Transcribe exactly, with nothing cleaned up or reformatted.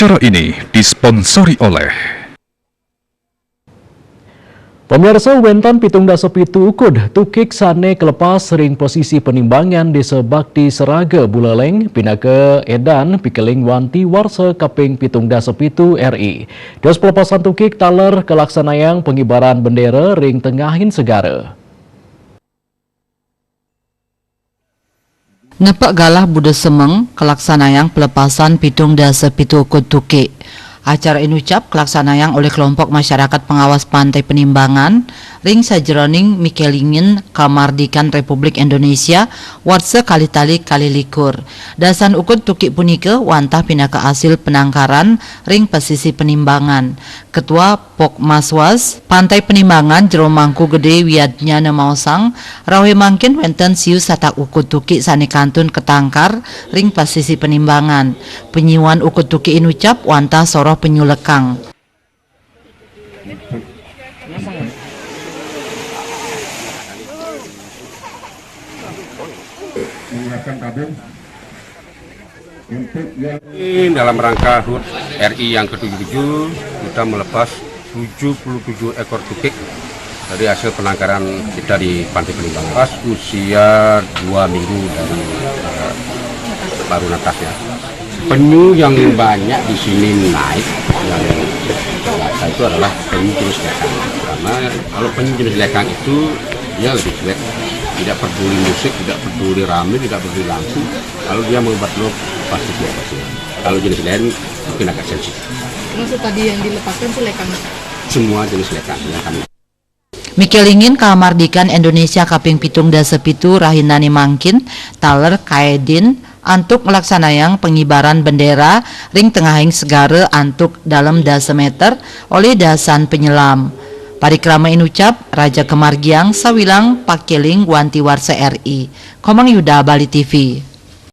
Berita ini disponsori oleh Pemirsa, wénten pitung dasa pitu ukud tukik sané kelepas ring pasisi Penimbangan Désa Bakti Seraga Buleleng pinaka édan pikeling wanti warsa kaping pitung dasa pitu R I. Dados pelepasan tukik taler kalaksanayang pengibaran bendera ring tengahing segara. Nepek galah Buda Semeng, kalaksanayang pelepasan pitung dasa pitu ukud tukik. Acara inucap kalaksanayang olih kelompok masyarakat pengawas Pantai Penimbangan ring sajeroning mikelingin kamardikan Republik Indonesia warsa kalih tali kalih likur. Dasan ukud tukik punika wantah pinaka asil penangkaran ring pasisi Penimbangan. Ketua Pokmaswas Pantai Penimbangan Jero Mangku Gedé Wiadnyana maosang, rauhé mangkin wénten siu satak ukud tukik sané kantun katangkar ring pasisi Penimbangan. Panyiuan ukud tukik inucap wantah soroh panyiu lekang. Menyiapkan tabung. Ini dalam rangka hud R I yang ketujuh puluh tujuh, kita melepas tujuh puluh tujuh ekor tukik dari hasil penangkaran kita di Pantai Penimbangan. Pas usia dua minggu dari, eh, baru netasnya. Penyu yang banyak di sini naik, yang biasa itu adalah penyu jenis lekang. Karena kalau penyu jenis lekang itu dia lebih cuek, tidak peduli musik, tidak peduli rame, tidak peduli lampu. Kalau dia mau buat loop, pasti dia pasti. Kalau jenis lain mungkin agak sensitif. Maksud tadi yang dilepaskan itu lekang? Semua jenis lekang yang kami. Mikelingin kamardikan Indonesia kaping pitung dasa pitu rahinané mangkin, taler kaedin antuk nglaksanayang pengibaran bendera ring tengahing segara antuk dalem dasa meter olih dasan penyelam. Parikrama inucap, raja kamargiang sawilang pakeling wanti warsa R I. Komang Yuda, Bali T V.